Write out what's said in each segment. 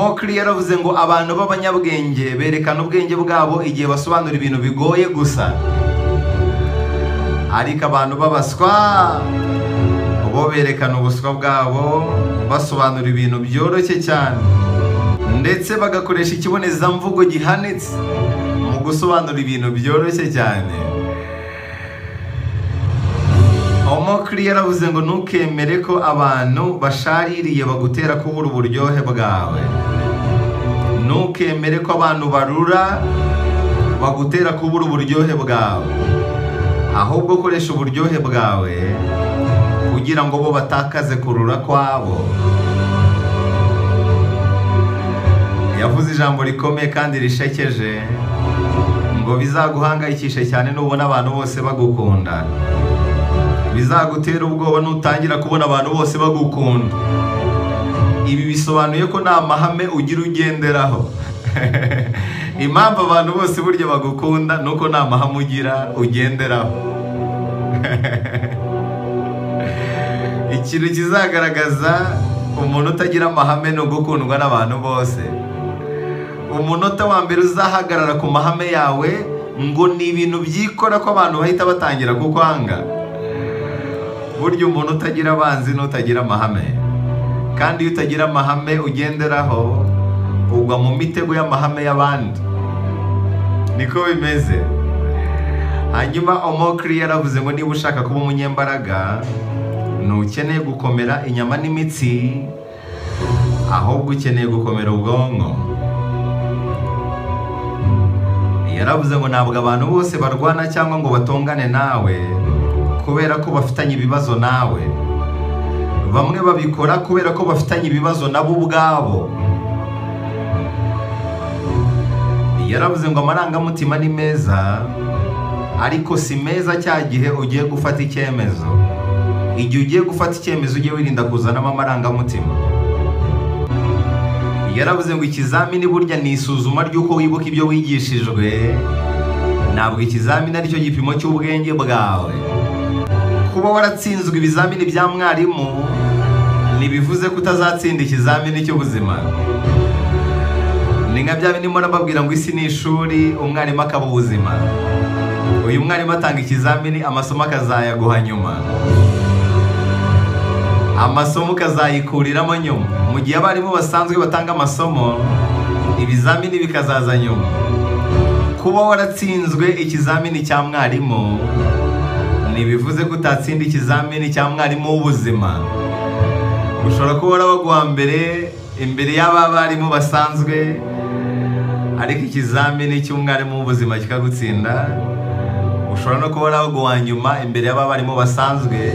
Omokri yaravuze ngo abantu b'abanyabwenge berekana ubwenge bwabo igihe basobanura ibintu bigoye gusa, ariko abantu b'abaswa bo berekana ubuswa bwabo basobanura ibintu byoroshye cyane, ndetse bagakoresha ikibonezamvugo gihanitse mu gusobanura ibintu byoroshye cyane. Omokri yaravuze ngo ntukemere ko abantu bashaririye bagutera kubura uburyohe bwawe. Ntukemere ko abantu barura bagutera kubura uburyohe bwawe, ahubwo koresha uburyohe bwawe kugira ngo bo batakaze kurura kwabo. Yavuze ijambo rikomeye kandi rishekeje ngo bizaguhangayikishe cyane nubona abantu bose bagukunda. Bizagutera ubwoba nutangira kubona abantu bose bagukunda. Ibi bisobanuye ko nta mahame ugira ugenderaho. Impamvu abantu bose burya bagukunda nuko nta mahame ugira ugenderaho. Ikintu kizagaragaza umuntu utagira amahame ni ugukundwa n'abantu bose. Umunota wa mbere uzahagarara ku mahame yawe ngo ni ibintu byikora ko abantu bahita batangira kukwanga. Burya umuntu utagira abanzi n'utagira amahame, kandi iyo utagira amahame ugenderaho ugwa mu mitego y'amahame y'abandi. Niko bimeze. Hanyuma Omokri yaravuze ngo niba ushaka kuba umunyembaraga ntukeneye gukomera inyama n'imitsi, ahubwo ukeneye gukomera ubwonko. Yaravuze ngo ntabwo abantu bose barwana cyangwa ngo batongane nawe kubera ko bafitanye ibibazo nawe. Bamwe babikora kubera ko bafitanye ibibazo nabo ubwabo. Yaravuze ngo amarangamutima ni meza, ariko si meza cya gihe ugiye gufata icyemezo. Igihe ugiye gufata icyemezo ujye wirinda kuzanamo amarangamutima. Yaravuze ngo ikizamini burya ni isuzuma ry'uko wibuka ibyo wigishijwe, ntabwo ikizamini aricyo gipimo cy'ubwenge bwawe. Kuba waratsinzwe ibizamini bya mwarimu ntibivuze ko utazatsinda ikizamini cy'ubuzima. Ni nka bya bindi mpora mbabwira ngo isi ni ishuri, umwarimu akaba ubuzima. Uyu mwarimu atanga ikizamini, amasomo akazayaguha nyuma, amasomo ukazayikuriramo nyuma. Mu gihe abarimu basanzwe batanga amasomo, ibizamini bikazaza nyuma. Kuba waratsinzwe ikizamini cya mwarimu ntibivuze ko utatsinda ikizamini cya mwarimu w'ubuzima. Ushobora kuba warabaguha mbere imbere y'aba barimu basanzwe, ariko ikizamini cy'umwarimu w'ubuzima kikagutsinda. Ushobora no kuba warabaguha nyuma imbere y'aba barimu basanzwe,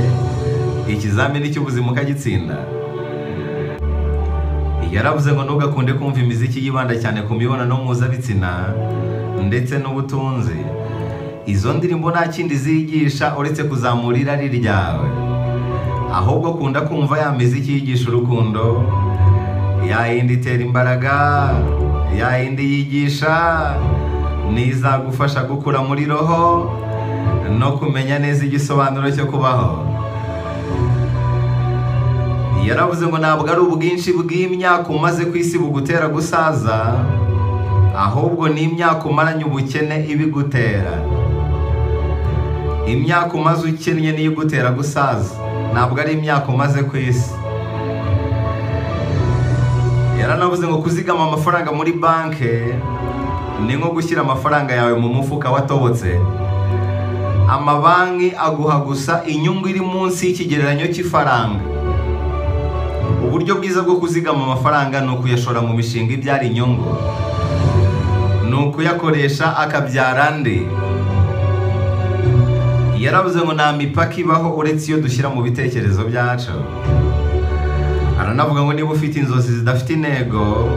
ikizamini cy'ubuzima ukagitsinda. Yaravuze ngo ntugakunde kumva imiziki yibanda cyane ku mibonano mpuzabitsina ndetse n'ubutunzi. Izo ndirimbo nta kindi zigisha uretse kuzamura irari ryawe. Ahubwo kunda kumva ya miziki yigisha urukundo, ya yindi itera imbaraga, ya yindi yigisha, n'izagufasha gukura muri roho no kumenya neza igisobanuro cyo kubaho. Yaravuze ngo ntabwo ari ubwinshi bw'imyaka umaze ku isi bugutera gusaza, ahubwo ni imyaka umaranye ubukene ibigutera. Imyaka umaze ukennye niyo igutera gusaza, ntabwo ari imyaka umaze ku isi. Yaranavuze ngo kuzigama amafaranga muri banki ni nko gushyira amafaranga yawe mu mufuka watobotse. Amabanki aguha gusa inyungu iri munsi y'ikigereranyo cy'ifaranga. Uburyo bwiza bwo kuzigama amafaranga ni ukuyashora mu mishinga ibyara inyungu, ni ukuyakoresha akabyara andi. Yaravuze ngo nta mipaka ibaho uretse iyo dushyira mu bitekerezo byacu. Aranavuga ngo niba ufite inzozi zidafite intego,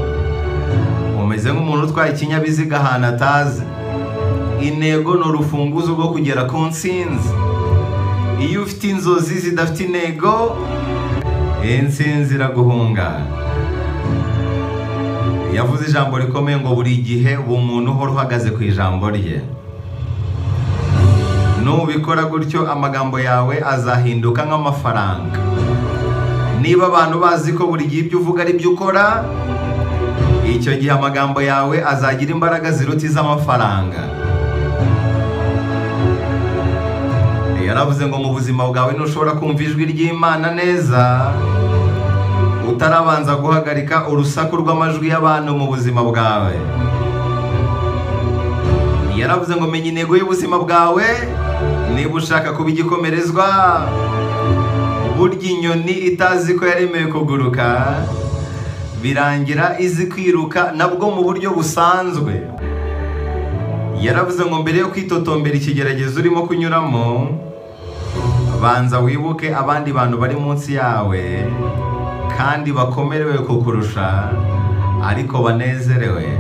umeze nk'umuntu utwaye ikinyabiziga ahantu atazi. Intego ni urufunguzo rwo kugera ku ntsinzi. Iyo ufite inzozi zidafite intego, intsinzi iraguhunga. Yavuze ijambo rikomeye ngo buri gihe umuntu uhora uhagaze ku ijambo rye. Nubikora gutyo amagambo yawe azahinduka nk'amafaranga. Niba abantu bazi ko buri gihe ibyo uvuga ari byo ukora, Icyo gihe amagambo yawe azagira imbaraga ziruta iz'amafaranga. Yaravuze ngo mu buzima bwawe ntushobora kumva ijwi ry'Imana neza utarabanza guhagarika urusaku rw'amajwi y'abantu mu buzima bwawe. Yaravuze ngo menya intego y'ubuzima bwawe niba ushaka kuba igikomerezwa. Burya inyoni itazi ko yaremewe kuguruka birangira izi kwiruka nabwo mu buryo busanzwe. Yaravuze ngo mbere yo kwitotombera ikigeragezo urimo kunyuramo, banza wibuke abandi bantu bari munsi yawe kandi bakomerewe kukurusha ariko banezerewe.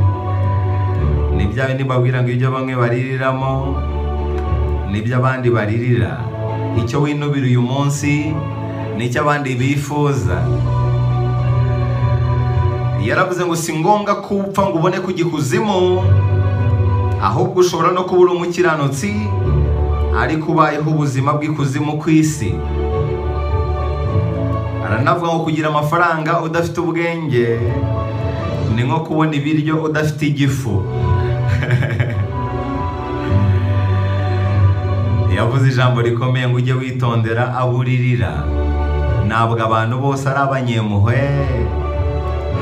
Ni bya bindi mbabwira ngo ibyo bamwe baririramo nibyo abandi baririra. Icyo winubira uyu munsi nicyo abandi bifuza. Yaravuze ngo si ngombwa ko upfa ngo ubone kujya ikuzimu, ahubwo ushobora no kuba uri umukiranutsi ariko ubayeho ubuzima bw'ikuzimu ku isi. Aranavuga ngo kugira amafaranga udafite ubwenge ni nko kubona ibiryo udafite igifu. Yavuze ijambo rikomeye ngo ujye witondera aburirira. Ntabwo abantu bose ari abanyempuhwe,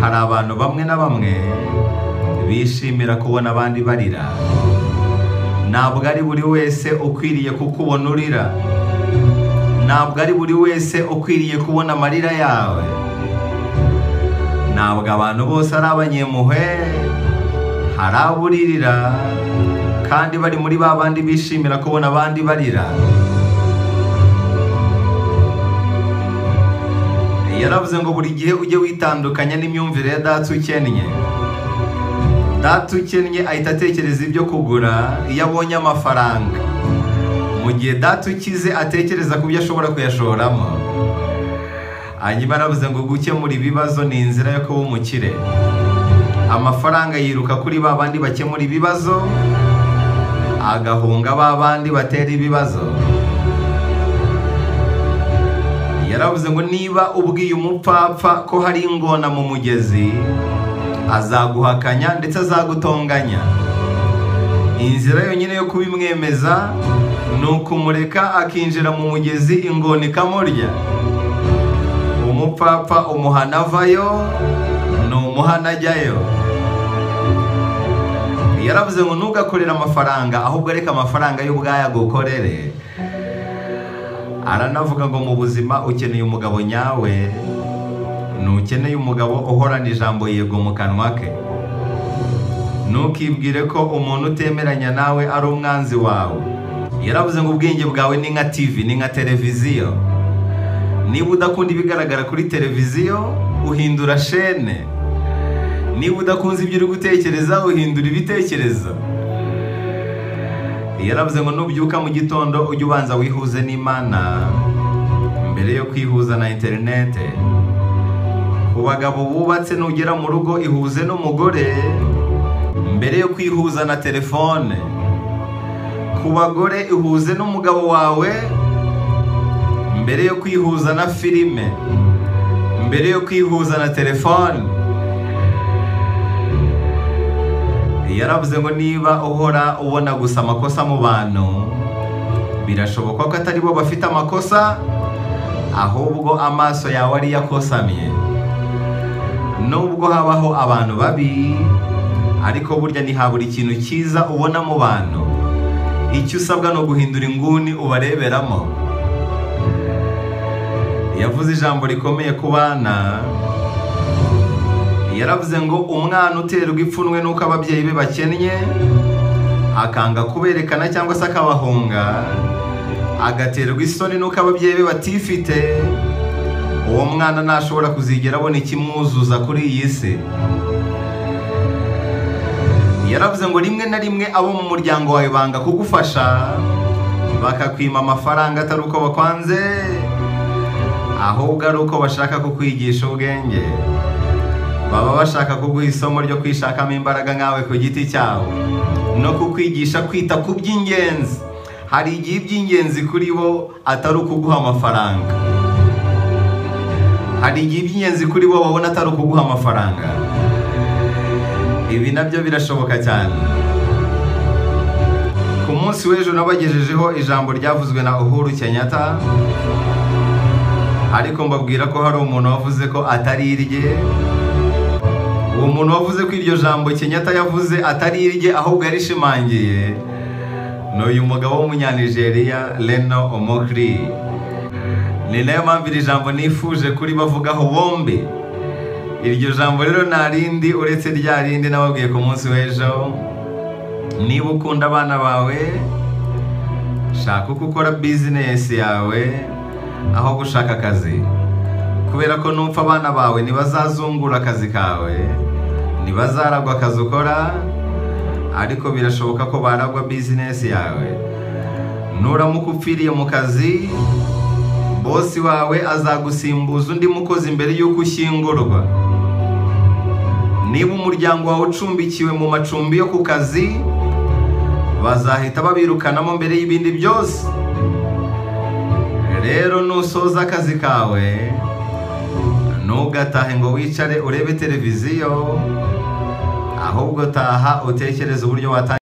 hari abantu bamwe na bamwe bishimira kubona abandi barira. Ntabwo ari buri wese ukwiriye kukubona urira, ntabwo ari buri wese ukwiriye kubona amarira yawe. Ntabwo abantu bose ari abanyempuhwe, hari aburirira kandi bari muri ba bandi bishimira kubona abandi barira. Yaravuze ngo buri gihe ujye witandukanya n'imyumvire ya data ukennye. Data ukennye ahita atekereza ibyo kugura iyo abonye amafaranga, mu gihe data ukize atekereza ku byo ashobora kuyashoramo. Hanyuma yaravuze ngo gukemura ibibazo ni inzira yo kuba umukire. Amafaranga yiruka kuri ba bandi bakemura ibibazo, agahunga ba bandi batera ibibazo. Yaravuze ngo niba ubwiye umupfapfa ko hari ingona mu mugezi, azaguhakanya ndetse azagutonganya. Inzira yonyine yo kubimwemeza ni ukumureka akinjira mu mugezi ingona ikamurya. Umupfapfa umuhana avayo, ni umuhana ajyayo. Yaravuze ngo ntugakorere amafaranga, ahubwo reka amafaranga y'ubwayo agukorere. Aranavuga ngo mu buzima ukeneye umugabo nyawe, ntukeneye umugabo uhorana ijambo yego mu kanwa ke. Ntukibwire ko umuntu utemeranya nawe ari umwanzi wawe. Yaravuze ngo ubwenge bwawe ni nka TV, ni nka televiziyo. Niba udakunda ibigaragara kuri televiziyo, uhindura shene. Niba udakunze ibyo uri gutekereza, uhindura ibitekerezo. Yaravuze ngo nubyuka mu gitondo ujye ubanza wihuze n'Imana mbere yo kwihuza na interinete. Ku bagabo bubatse, nugera mu rugo ihuze n'umugore mbere yo kwihuza na telefone. Ku bagore ihuze n'umugabo wawe mbere yo kwihuza na filime, mbere yo kwihuza na telefone. Yaravuze ngo niba uhora ubona gusa amakosa mu bantu, birashoboka ko atari bo bafite amakosa, ahubwo amaso yawe ari yakosamye. Nubwo habaho abantu babi, ariko burya ntihabura ikintu cyiza ubona mu bantu. Icyo usabwa ni uguhindura inguni ubareberamo. Yavuze ijambo rikomeye ku bana. Yaravuze ngo umwana uterwa ipfunwe nuko ababyeyi be bakennye, akanga kuberekana cyangwa se akabahunga, agaterwa isoni nuko ababyeyi be batifite, uwo mwana ntashobora kuzigera abona ikimwuzuza kuri iyi si. Yaravuze ngo rimwe na rimwe abo mu muryango wawe banga kugufasha, bakakwima amafaranga atari uko bakwanze, ahubwo ari uko bashaka kukwigisha ubwenge. Baba bashaka kuguha isomo ryo kwishakamo imbaraga nkawe ku giti cyawe, no kukwigisha kwita ku by'ingenzi. Hari igihe iby'ingenzi kuri bo atari ukuguha amafaranga. Hari igihe iby'ingenzi kuri bo babona atari ukuguha amafaranga. Ibi nabyo birashoboka cyane. Ku munsi w'ejo nabagejejeho ijambo ryavuzwe na Uhuru Kenyatta, ariko mbabwira ko hari umuntu wavuze ko atari irye. Uwo muntu wavuze ko iryo jambo Kenyatta yavuze atari irye ahubwo yarishimangiye ni uyu mugabo w'umunyanigeriya Reno Omokri. Ni nayo mpamvu iri jambo nifuje kuri bavugaho bombi. Iryo jambo rero nta rindi uretse rya rindi nababwiye ku munsi w'ejo. Niba ukunda abana bawe, shaka uko ukora bizinesi yawe aho gushaka akazi, kubera ko nupfa abana bawe ntibazazungura akazi kawe, ntibazaragwa akazi ukora, ariko birashoboka ko baragwa bizinesi yawe. Nuramuka upfiriye mu kazi, bosi wawe azagusimbuza undi mukozi mbere y'uko ushyingurwa. Niba umuryango wawe ucumbikiwe mu macumbi yo ku kazi, bazahita babirukanamo mbere y'ibindi byose. Rero nusoza akazi kawe, ntugatahe ngo wicare urebe televiziyo, ahubwo taha utekereze uburyo watangira.